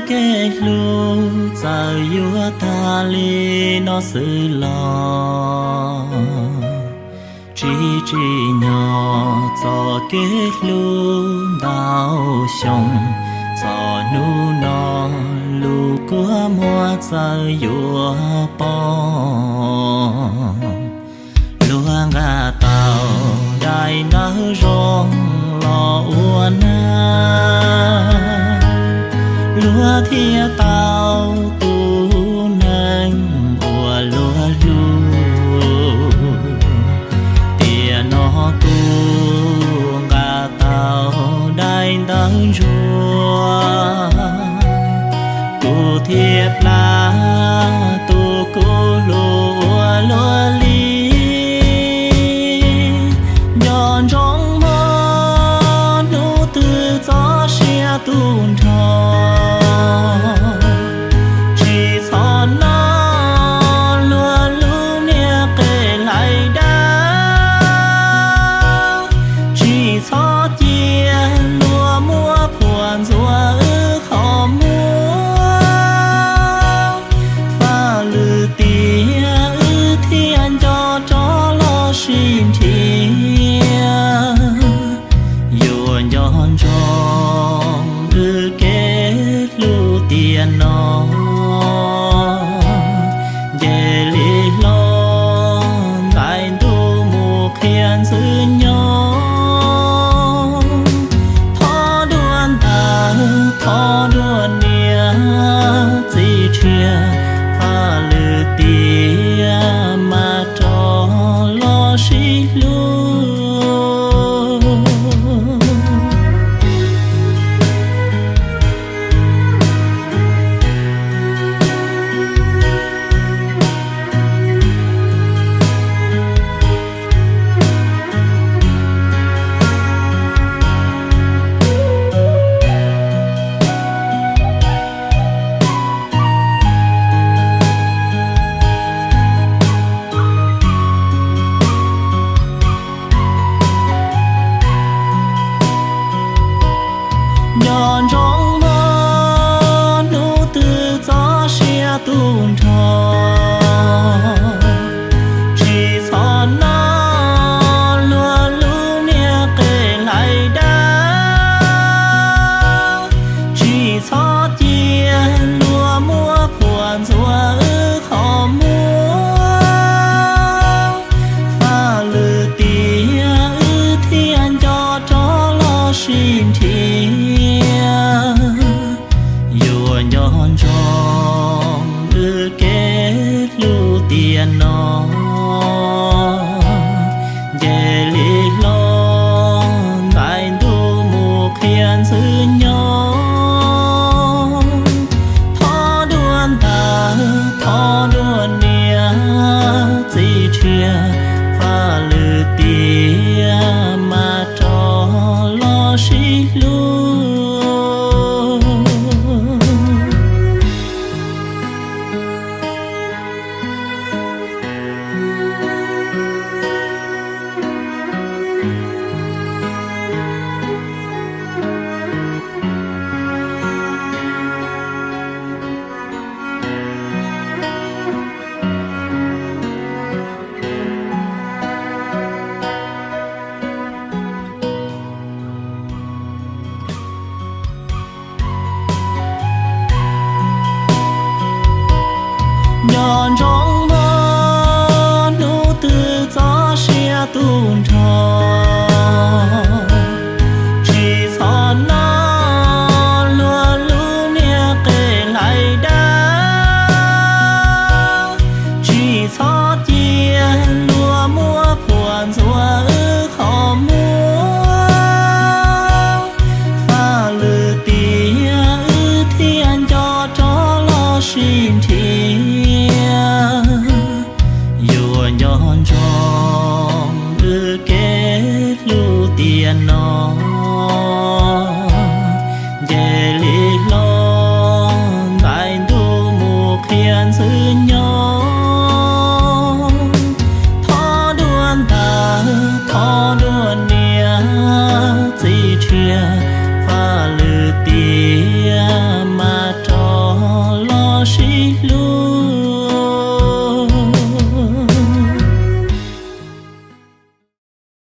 Kev hlub txawm yuav tag li no xwb los tsis tsim nyog txoj kev hlub ntau xyoo, txog hnub no lub kua muag txawm yuav poob. Luag nqa tau daim ntawv zoo los ua nag, luag thiaj tau tus neeg uas luag hlub. Tiam no kuv nqa tau daim ntawv ntsuag, kuv thiaj plam tus kuv hlub ua luaj li. Nco ntsoov mog, hnub twg txoj sia tu nrho, tsis txhob noj luag lub niag qe hlais dab, tsis txhob cia luag muab phuam ntxuav wb qhov muag. Faj lwm tiam wb thiaj nco rov los sib nrhiav. Yuav nco ntsoov wb kev hlub tiam no, nce li hlo ntais ntuj mus qhia ntxwg nyoog. Thov dua ntawv, thov dua niam txiv tshiab, faj lwm tiam mas rov los sib hlub. Nco ntsoov mog, hnub twg txoj sia tu nrho, tsis txhob noj luag lub niag qe hlais dab, tsis txhob cia luag muab phuam ntxuav wb qhov muag. Faj lwm tiam wb thiaj nco rov los sib nrhiav. Yuav nco ntsoov wb kev hlub tiam no, nce li hlo ntais ntuj mus qhia ntxwg nyoog. Thov dua ntawv, thov dua niam txiv tshiab, faj lwm tiam mas rov los sib hlub. Nco ntsoov mog, hnub twg txoj sia tu nrho, tsis txhob noj luag lub niag qe hlais dab, tsis txhob cia luag muab phuam ntxuav wb qhov muag. Faj lwm tiam wb thiaj nco rov los sib nrhiav. Yuav nco ntsoov wb kev hlub tiam no,